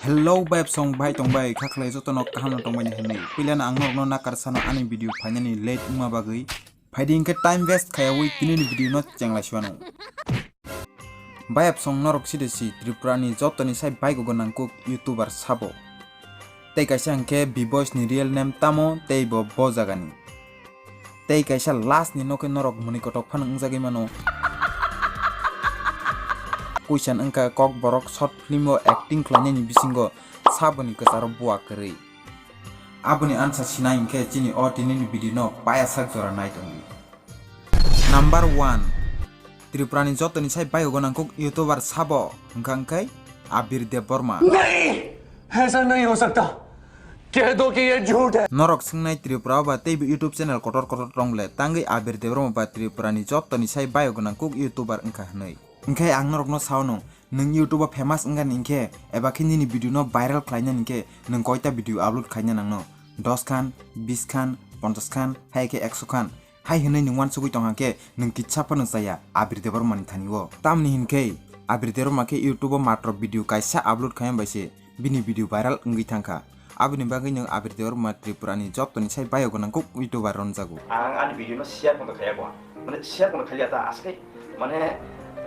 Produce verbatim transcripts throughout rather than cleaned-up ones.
Hello, bayapsong bai tong bai, kha khlai jotono kaham no tong bai ni hinwi. Puilano ang norokno nakar sano ani video phainani late wngma bagwi. Phaidi hinkhe time waste khaiyawi tinini video no chenglai siwano. Bayapsong norok side si Tripura ni jotoni sai baigo gwnang kuk YouTuber sabo. Tei kaisa hinkhe B-Boys ni real name tamo tei bo bo jagani. Tei kaisa last ni nokhe norok mwnwi kotok phano wngjagwi mano. Kuisan wngkha Kokborok short film o acting khlainani bisingo saboni kwcharo bua kwrwi. Aboni ansa sinai hinkhe chini o tinini video no paya sak jora nai tongdi. Number one, Tripura ni jotoni sai baigo gwnang kuk YouTuber sabo hwnkha hinkhe Abir Debbarma. नहीं, ऐसा नहीं हो सकता। कह दो कि ये झूठ है। Norok swngnai Tripura o ba teibo YouTube channel kotor kotor tong le tangwi Abir Debbarma ba Tripura ni jotoni sai baigo gwnang kuk YouTuber wngkha hinwi. Hinkhe ang norokno sao no, nwng YouTube o famous wngani hinkhe eba khe nini video no viral khlainani hinkhe nwng koita video upload khaina nangno? Dos khan, bis khan, ponchas khan, hai khe ekso khan. Hai hwnwi nwng uansugwi tongkha khe nwng kitsa phano chaya Abir Debbarma ni thani o. Tamni hinkhe Abir Debbarma khe YouTube o matro video kaisa upload khaima bai se bini video viral wngwi thangkha. Aboni bagwi nwng Abir Debbarma Tripura ni jotoni sai bio gwnang kuk YouTuber ronjago. Ang ani video no share pono khaiya bo. Mane share pono khaiya ta aswk mane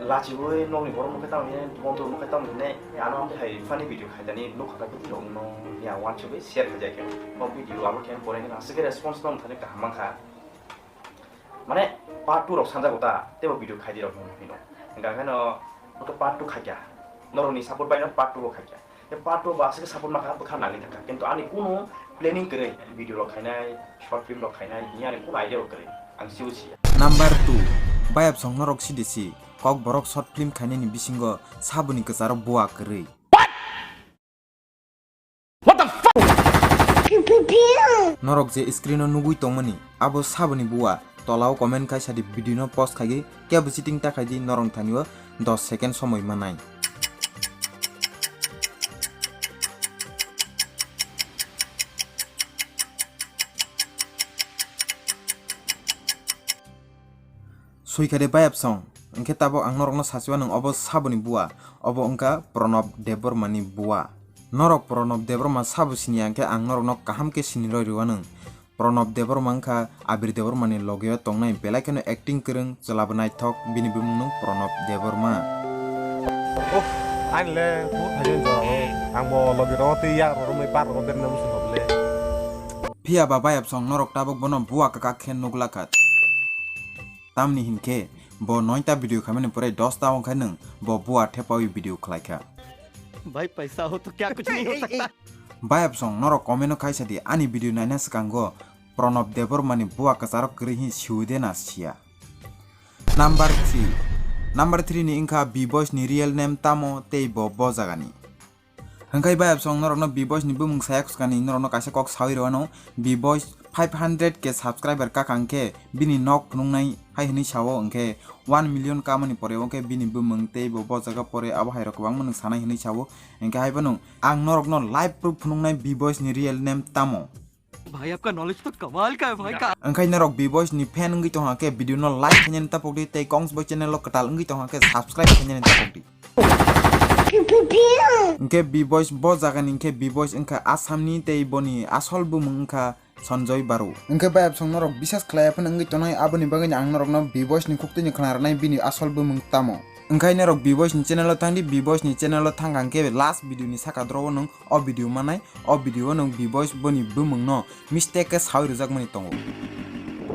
lachiwi nokni borok nokhe tamo hine, bondo nokhe tamo hine, ano amtwi hai funny video khaitani nukha ta bwtwi rok no ya uansugwi share khaijak khe. O video upload khe pore hino aswk response no thani kaham mankha. Mane part two rok sanjago ta, teibo video khaidi rok hino. Hingkha khe no, oto part two khaikha. Norokni support bai no part two bo khaikha. Tei part two bo aswk support makha, bwkha nangni thangkha. Kintu ani kunu planning kwrwi video rok khainai, short film rok khainai, hini ani kunu idea rok kwrwi. Ang sibo siya. Number two, bayapsong norok sidi si, Kokborok short film khainani bisingo saboni kwcharo bua kwrwi. What the fuck? Norok je screen o nugwi tongmani, abo saboni bua, tolao comment khai sadi video no post khaigwi, kebo cheating ta khaidi norok thani o dos second somoi manai. Soikhade bayapsong, hwnkhe tabok ang norokno sachiwa nwng obo saboni bua, obo wngkha Pranab Debbarma ni bua. Norok Pranab Debbarma sabo sini ya hwnkhe ang norokno kaham khe sini roi rwwa nwng. Pranab Debbarma wngkha Abir Debbarma ni loge o tongnai belai kheno acting kwrwng, chwla bo naithok, bini bumung nwng Pranab Debbarma. Uff, ani le buphai jora o, ang bo loge rok tei yak rok romwi park rok berna muchung le. Phiya ba bayapsong norok tabok bono bua kwkak khe nukla kha. Tamni hinkhe bo noita video khaimani pore dosta wngkha nwng bo bua thepawi video khlaikha. भाई, पैसा हो तो क्या कुछ नहीं हो सकता। Bayapsong norok comment o khai sadi ani video naina swkango Pranab Debbarma ni bua kwcharo kwrwi hin siwi de na siya. Number three. Number three ni wngkha B-Boys ni real name tamo tei bo bo jagani. Hwnkhe bayapsong norokno B-Boys ni bumung saya khwskani norokno kaisa kok sawi rwano. B-Boys five hundred K subscriber kakang khe bini nok phunuknai hai hwnwi sao, hwnkhe one million kamani pore o khe bini bumung tei bo bo jaga pore abo hai rok kwbangma nwng sanai hwnwi sao. Hwnkhe hai phano ang norokno live proof phunuknai B-Boys ni real name tamo. भाई, आपका नॉलेज तो कमाल का है भाई का। Hwnkhe norok B-Boys ni fan wngwi tongha khe video no like khainani tapok di tei Kongsboi channel o kwtal wngwi tongha khe subscribe khainani tapok di. Hwnkhe B-Boys bo jaga ni hwnkhe B-Boys wngkha Assam ni tei boni asol bumung wngkha Sanjoy Baru. Hwnkhe bayapsong norok bisas khlai phano wngwi tongnai, aboni bagwi ang norokno B-Boys ni khuktwi ni khna rwnai bini asol bumung tamo. Hwnkhe norok B-Boys ni channel o thangdi, B-Boys ni channel o thangkha hwnkhe last video ni saka doro o nwng o video manai, o video o nwng B-Boys boni bumung no mistake khe sawi rwjakmani tongo.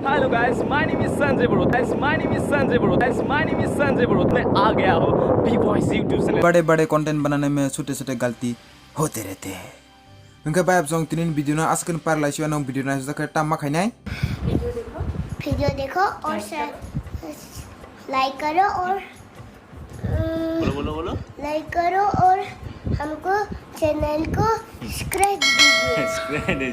Hello guys, my name is Sanjay Baru. Guys, my name is Sanjay Baru. Guys, my name is Sanjay Baru. मैं आ गया हूँ B-Boys YouTube channel। बड़े बड़े content बनाने में छोटे छोटे गलती होते रहते हैं। Hwnkhe bayapsong tini video no aswk khe parlai sio, nwng video naisajak khe tamma khainai. Video देखो और शेयर, लाइक करो और, बोलो, बोलो, बोलो। लाइक करो और हमको चैनल को सब्सक्राइब कीजिए। सब्सक्राइब कीजिए।